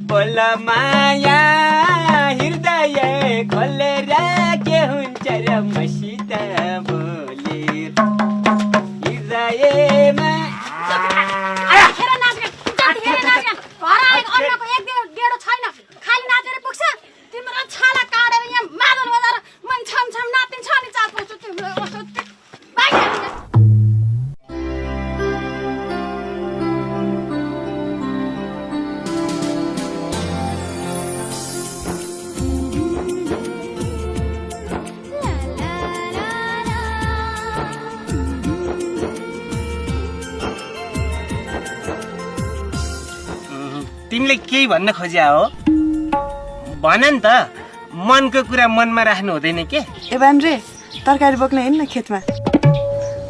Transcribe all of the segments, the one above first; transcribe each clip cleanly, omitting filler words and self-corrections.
बोल माया हृदय खोलेर के हुन्छ र मसित बोले हृदयमा छैन खाली नाचेर पुग्छ तिम्रो छाला काटेर यहाँ मादल बजाएर मन छम छम नातिन्छ नि चार पाउँछु तिम्रो तिमीले केही भन्न खोज्या हो भन नि त मनको कुरा मनमा राख्नु हुँदैन के ए बान्द्रे तरकारी बोक्न हिँड्न न खेतमा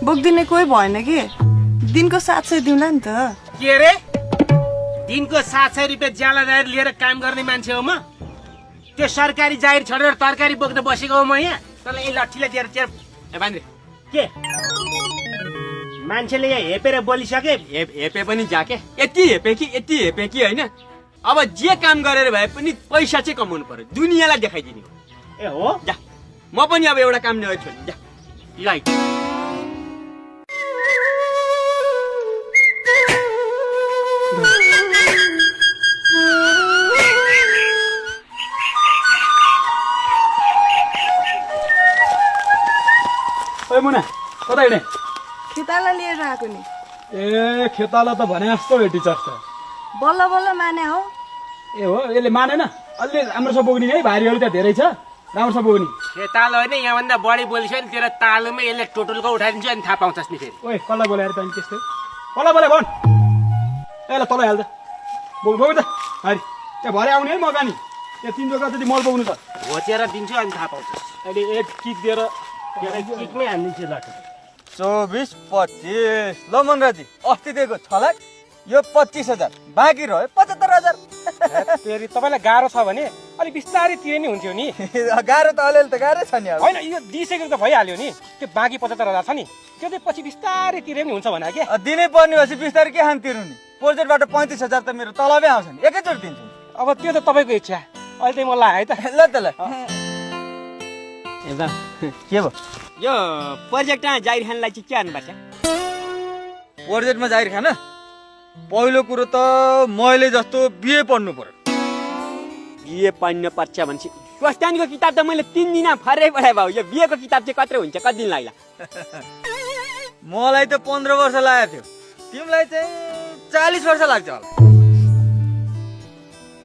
बोक्दिने कोही भएन कि दिनको 700 दिउँला नि त के रे दिनको 700 रुपियाँ ज्याला जाहेर लिएर काम गर्ने मान्छे हो म त्यो सरकारी जाहेर छोडेर तरकारी बोक्न बसेको हो म यहाँ तँलाई यही लट्ठीले दिएर चेर ए बान्द्रे के मान्छेले यहाँ हेपेर बोलिसके हेपे पनि जाके यति हेपे कि होइन अब जे काम गरेर भए पनि पैसा चाहिँ कमाउनु पर्यो दुनियाँलाई देखाइदिने हो ए हो जा म पनि अब एउटा काम नगर्छु जा राइट ओइ मुना कता हिँडे खेताला लिएर आएको नि ए खेताला त भने जस्तो हो टिचर त बल्ल बल्ल माने हो ए हो यसले मानेन अलि राम्रोसँग बोक्ने है भारीहरू त्यहाँ धेरै छ राम्रोसँग बोक्ने खेताल होइन यहाँभन्दा बढी बोलिसक्यो नि तेरो तालुमै यसले टोटलको उठाइदिन्छ अनि थाहा पाउँछस् नि फेरि ओइ कसलाई बोलाएर त अनि त्यस्तो कसलाई बोले भन् ए ल तल हाल्छ बोक त भारी त्यहाँ भरे आउने है मगानी त्यहाँ 3 जोगा जति मल बोक्नु छ घोचेर दिन्छु अनि थाहा पाउँछस् अहिले एक किक दिएर किकमै हानिदिन्छु ल 24 25 ल मनराजी अस्ति दिएको 6 लाख यो 25,000 बाँकी रह्यो 75,000 फेरि तपाईँलाई गाह्रो छ भने अलिक बिस्तारै तिरे नि हुन्थ्यो नि गाह्रो त अलिअलि त गाह्रै छ नि अब होइन यो दिइसकेको त भइहाल्यो नि त्यो बाँकी 75,000 छ नि त्यो चाहिँ पछि बिस्तारै तिरे पनि हुन्छ भने के दिनै पर्ने भएपछि बिस्तारै के हान तिर्नु नि प्रोजेक्टबाट 35,000 त मेरो तलबै आउँछ नि एकैचोटि दिन्छु अब त्यो त तपाईँको इच्छा अहिले चाहिँ म लाएँ है त ल त ल एकदम के भयो यो प्रोजेक्टमा जाहिर खानलाई चाहिँ के हान्नुपर्छ प्रोजेक्टमा जाहिर खान पहिलो कुरो त मैले जस्तो बिए पढ्नु पर्यो बिए पढ्नु पर्छ भनेपछि स्वस्थानीको किताब त मैले 3 दिन फरै पढाए भयो यो बिएको किताब चाहिँ कत्रो हुन्छ कति दिन लाग्ला मलाई त 15 वर्ष लागेको थियो तिमीलाई चाहिँ 40 वर्ष लाग्छ होला